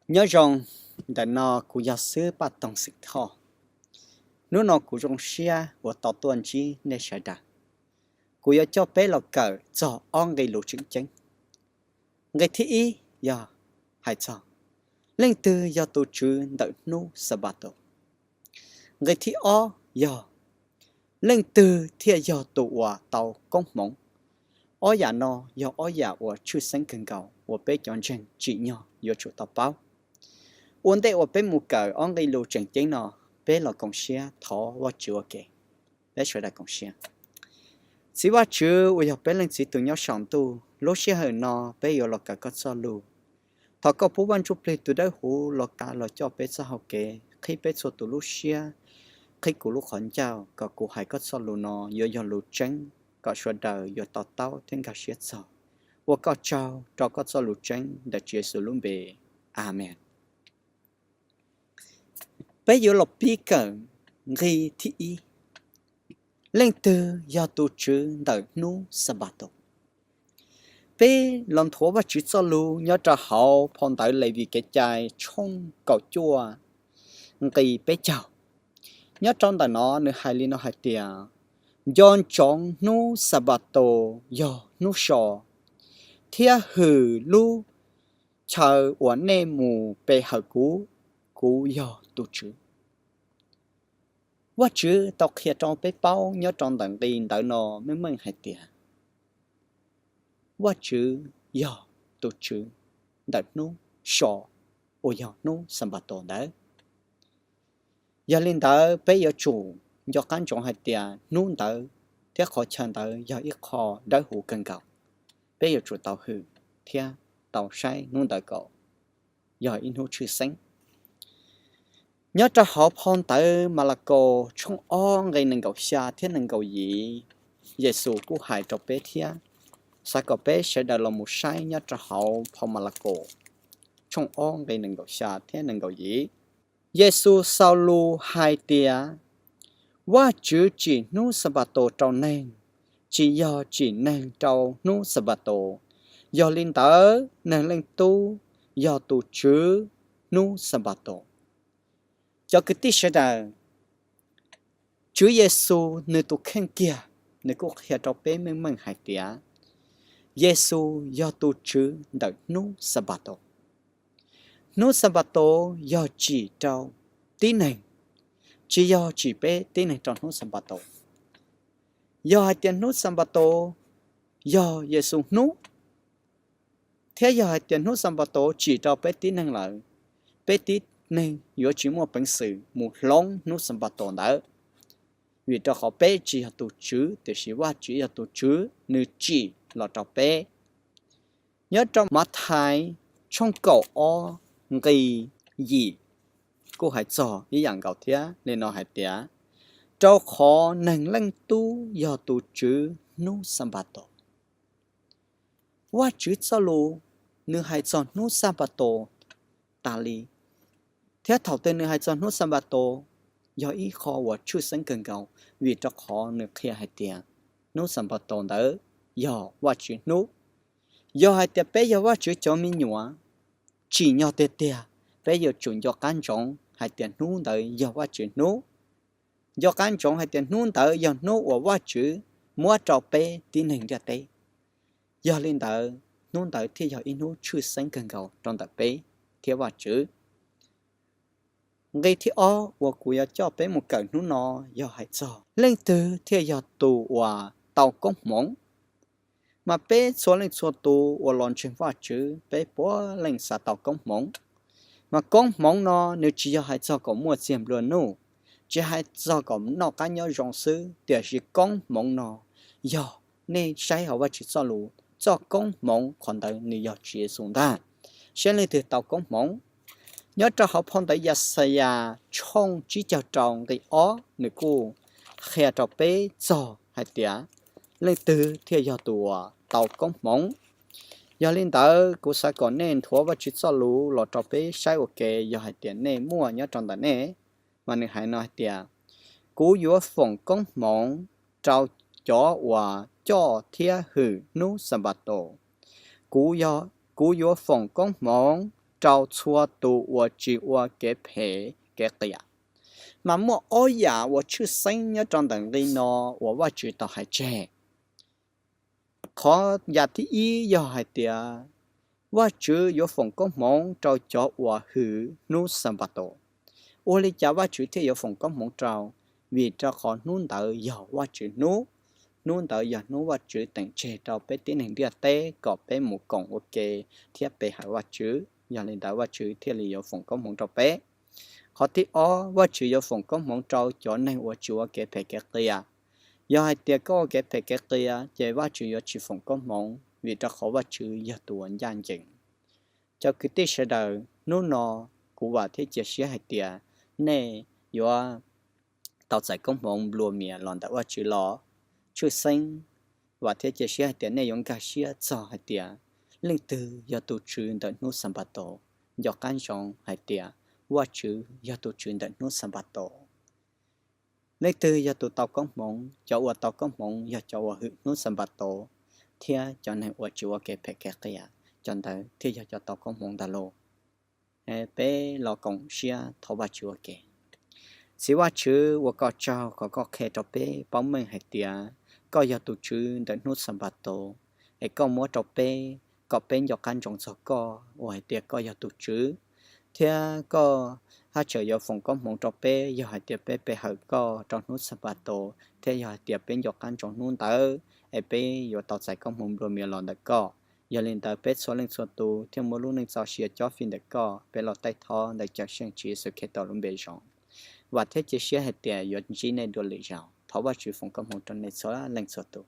Nyob zoo, ntawm no kuv yog xib hwb Paj Toog Xeem Thoj. Hnub no kuv zoo siab uas tau tuaj ntsib nej sawv daws. Kuv yuav coj peb los kawm txog ob nqe lus tseem ceeb. Nqe thib ib yog hais txog leej twg yog tus tswv ntawm hnub Xanpataus. Nqe thib ob yog leej twg thiaj yog tus uas tau koob hmoov. Ob yam no yog ob yam uas tshwj xeeb kawg nkaus uas peb cov ntseeg tsim nyog yuav tsum tau paub. Ua ntej uas peb mus kawm ob nqe lus tseem ceeb no, peb los koom siab thov Vajtswv ua ke. Peb sawv daws koom siab. Txiv Vajtswv uas yog peb Leej Txiv tus nyob saum ntuj, lub sij hawm no peb yuav los kawm koj txoj lus. Thov koj pub Vaj Ntsujplig tus Dawbhuv los kav los coj peb txoj hau kev, qhib peb txhua tus lub siab, qhib kuv lub qhov ncauj, kom kuv hais koj txoj lus no yuav yog lus tseeb, kom sawv daws yuav to taub thiab nkag siab txog. Ua koj tsaug rau koj txoj lus tseeb ntawm Tswv Yexus lub npe. Amees. Peb yuav los pib kawm nqe thib ib. Leej twg yog tus tswv ntawm hnub Xanpataus? Peb los nthuav Vajtswv txoj lus nyob rau hauv phau ntawv Levis Kev Cai tshooj kaum cuaj nqe peb caug. Nyob rau ntawm no nws hais li no hais tias, nco ntsoov hnub Xanpataus yog hnub so, thiab hwm lub chaw uas nej mus pe hawm kuv, kuv yog tus tswv. Vajtswv tau qhia rau peb paub nyob rau ntawm nqe ntawv no meej meej hais tias Vajtswv yog tus tswv ntawm hnub so uas yog hnub Xanpataus ntawd. Yog li ntawd peb yuav tsum nco qab ntsoov hais tias hnub ntawd thiab qhov chaw ntawd yog ib qho dawb huv kawg nkaus. Peb yuav tsum tau hwm thiab tau saib hnub ntawd kom yog ib hnub tshwj xeeb. Nyob rau hauv phau ntawv Malakaus tshooj ob nqe nees nkaum xya thiab nees nkaum yim, Yexus kuj hais rau peb thiab. Xav kom peb sawv daws los mus saib nyob rau hauv phau Malakaus tshooj ob nqe nees nkaum xya thiab nees nkaum yim. Yexus xaus lus hais tias, Vajtswv tsim hnub Xanpataus rau neeg, tsis yog tsim neeg rau hnub Xanpataus. Yog li ntawd Neeg Leej Tub yog tus tswv hnub Xanpataus. Cov kwv tij sawv daws, Tswv Yexus nws tus kheej kiag nws kuj qhia rau peb meej meej hais tias Yexus yog tus tswv ntawm hnub Xanpataus. Hnub Xanpataus yog tsim rau tib neeg, tsis yog tsim peb tib neeg rau hnub Xanpataus. Yog hais tias hnub Xanpataus yog Yexus hnub, thiab yog hais tias hnub Xanpataus tsim rau peb tib neeg lawm, peb tib neeg yuav tsis muaj peev xwm mus hloov hnub Xanpataus ntawd, vim rau qhov peb tsis yog tus tswv, tiam sis Vajtswv yog tus tswv, nws tsim los rau peb. Nyob rau Mathais tshooj kaum ob nqe yim kuj hais txog ib yam nkaus thiab li no hais tias, rau qhov Neeg Leej Tub yog tus tswv hnub Xanpataus. Vajtswv txoj lus nws hais txog hnub Xanpataus tas li, thiab thaum twg nws hais txog hnub Xanpataus yog ib qho uas tshwj xeeb kawg nkaus, vim rau qhov nws qhia hais tias hnub Xanpataus ntawd yog Vajtswv hnub. Yog hais tias peb yog Vajtswv cov me nyuam, tsim nyog tiag tiag peb yuav tsum nco qab ntsoov hais tias hnub ntawd yog Vajtswv hnub. Nco qab ntsoov hais tias hnub ntawd yog hnub uas Vajtswv muab rau peb tib neeg ntiaj teb. Yog li ntawd, hnub ntawd thiaj yog ib hnub tshwj xeeb kawg nkaus rau ntawm peb thiab Vajtswv. Nqe thib ob uas kuv yuav coj peb mus kawm hnub no yog hais txog leej twg thiaj yog tus uas tau koob hmoov. Mas peb txhua leej txhua tus uas los ntseeg Vajtswv, peb puav leej xav tau koob hmoov. Mas koob hmoov no nws tsis yog hais txog kom muaj txiag nplua nuj, tsis hais txog kom noj qab nyob zoo xwb, tiam sis koob hmoov no yog nej saib hauv Vajtswv txoj lus, txoj koob hmoov qhov ntawd nws yog Tswv Yexus ntag. Saib leej twg tau koob hmoov. Nyob rau hauv phau ntawv Yaxayas tshooj tsib caug rau nqe ob nws kuj qhia rau peb txog hais tias leej twg thiaj yog tus uas tau koob hmoov. Yog li ntawd kuv xav kom nej nthuav Vajtswv txoj lus los rau peb saib ua ke, yog hais tias nej muaj nyob rau ntawm nej. Mas nws hais no hais tias, kuv yuav foom koob hmoov rau cov uas coj thiab hwm hnub Xanpataus. Kuv, kuv yuav foom koob hmoov rau txhua tus uas tsis ua kev phem kev qias. Mas muaj ob yam uas tshwj xeeb nyob rau ntawm nqi no uas Vajtswv tau hais tseg. Qhov yam thib ib yog hais tias Vajtswv yuav foom koob hmoov rau cov uas hwm hnub Xanpataus. Ua li cas Vajtswv thiaj yuav foom koob hmoov rau? Vim rau qhov hnub ntawd yog Vajtswv hnub. Hnub ntawd yog hnub Vajtswv teem tseg rau peb tib neeg ntiaj teb kom peb mus koom ua ke thiab pe hawm Vajtswv. Yog li ntawd Vajtswv thiaj li yuav foom koob hmoov rau peb. Qhov thib ob, Vajtswv yuav foom koob hmoov rau cov neeg uas tsis ua kev phem kev qias. Yog hais tias koj ua kev phem kev qias, ces Vajtswv yuav tsis foom koob hmoov, vim rau qhov Vajtswv yog tus uas ncaj ncees. Cov kwv tij sawv daws, hnub no kuv vam thiab cia siab hais tias nej yuav tau txais koob hmoov nplua mias los ntawm Vajtswv los. Tshwj xeeb, vam thiab cia siab hais tias nej yuav nkag siab txog hais tias leej twg yog tus tswv ntawm hnub Xanpataus. Nco qab ntsoov hais tias Vajtswv yog tus tswv ntawm hnub Xanpataus. Leej twg yog tus tau koob hmoov? Cov uas tau koob hmoov yog cov uas hwm hnub Xanpataus thiab cov neeg uas tsis ua kev phem kev qias, cov ntawd thiaj yog cov tau koob hmoov ntag lauj. Peb los koom siab thov Vajtswv ua ke. Txiv Vajtswv, ua koj tsaug kom koj qhia rau peb paub meej hais tias koj yog tus tswv ntawm hnub Xanpataus, es koj muab rau peb kom peb nco qab ntsoov txog koj uas hais tias koj yog tus tswv, thiab koj haj tseem yuav foom koob hmoov rau peb yog hais tias peb pe hawm koj rau hnub Xanpataus, thiab yog hais tias peb nco qab ntsoov hnub ntawd es peb yuav tau txais koob hmoov nplua mias los ntawm koj. Yog li ntawd peb txhua leej txhua tus thiaj muaj lub neej txoj sia cob fij ntawm koj. Peb los taij thov ntawm Cawmseej Tswv Yexus Khetos lub npe zoo, vam thiab cia siab hais tias yuav ntsib nej dua lwm zaus. Thov Vajtswv foom koob hmoov rau nej txhua leej txhua tus.